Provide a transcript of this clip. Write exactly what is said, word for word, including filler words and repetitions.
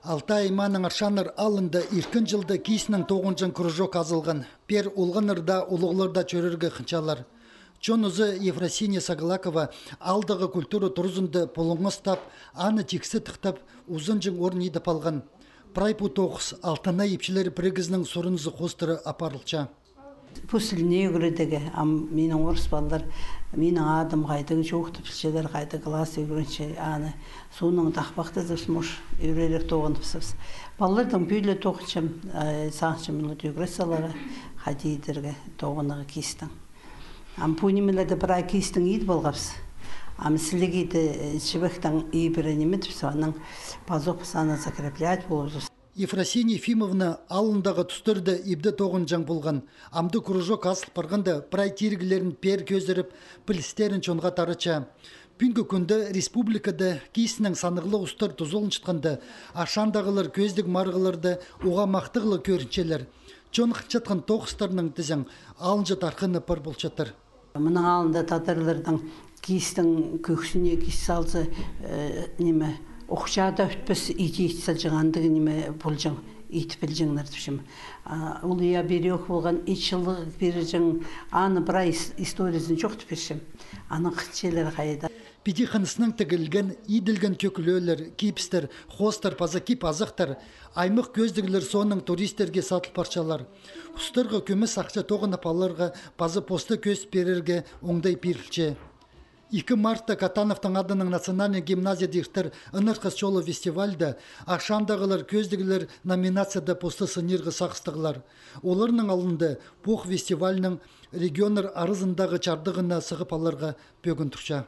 Алтай аймааның Аршаннар аалында ирткен чылда кииснең тоғынҷаң кружок азылған. Пеер олғаннар даа, улуғлар даа чӧрерге хынчалар. Чон узы Ефросиния Саглакова аалдағы культура туразында пулуңас тап, аны тиксі тыхтап, узанҷаң орын идіп алған. Прай пу тоғыс Алтанай ипчілері пірігізінің сурынзы хоостыра апарылча. Пу сіліне ӱгредерге, ам минің орыс палалар, минің адым хайдағ чоохты пілчелер, хайдағ класс ӱгренче, аны. Соонаң тахпахтазыбыс, муш, ӱререк тоғыныбысыбыс. Палалардаң пӱӱл тоғынчам, сағынчам, минут ӱгрет саларға, хайди идерге, тоғынарға киистең. Ам пу нимелерді прай киистең идіп алғабыс. Ам сіліг иді, чібектең ибіре ниме тіпсе, анаң пазох піс аны закреплять полыбыс. Ефросиния Ефимовна аалындағы тустарда ибде тоғынҷаң полған. Амды кружок азыл парғанда, прай тиріглерін пеер кӧзіріп, пілістерін чонға таратча. Пӱӱнгі кӱнде республикада кииснең саннығлығ устар тузаланчатханда, Аршандағылар кӧзідіг марығларда уғаа махтағлығ кӧрінчелер. Чон хынчатхан тоғыстарның тізең алынҷа тархыны пар полчатыр. Мының алнында тадарларның киистің кӧксіне киис салза, э, ниме, ох чаа даа ӧтпес, иди ит салҷаң, андағ ниме полҷаң, ит пілҷеңнер тіпчем. А ол я берёк полған, ит чылығ пирҷең, аны прай ис-, историязын чоохтап пирчем. Аның хынчалары хайда. Піди хыныснаң тігілген, иділген тӧкілӧлер, кибістер, хоостар паза кип-азахтар аймах кӧзідіглер соонаң туристерге садыл парчалар. Устарға кӧмес ахча тоғынып аларға паза поста кӧзіт пирерге оңдай пирілче. Ікі мартта Катановтың адынаң национальнай гимназияда иртер «Ынархас чолы» фестивальда Аршандағылар кӧзідіглер номинацияда поста сынирға сағыстығлар. Оларның алнында пу фестивальның регионнар аразындағы чардығына сығып аларға пӧгін турча.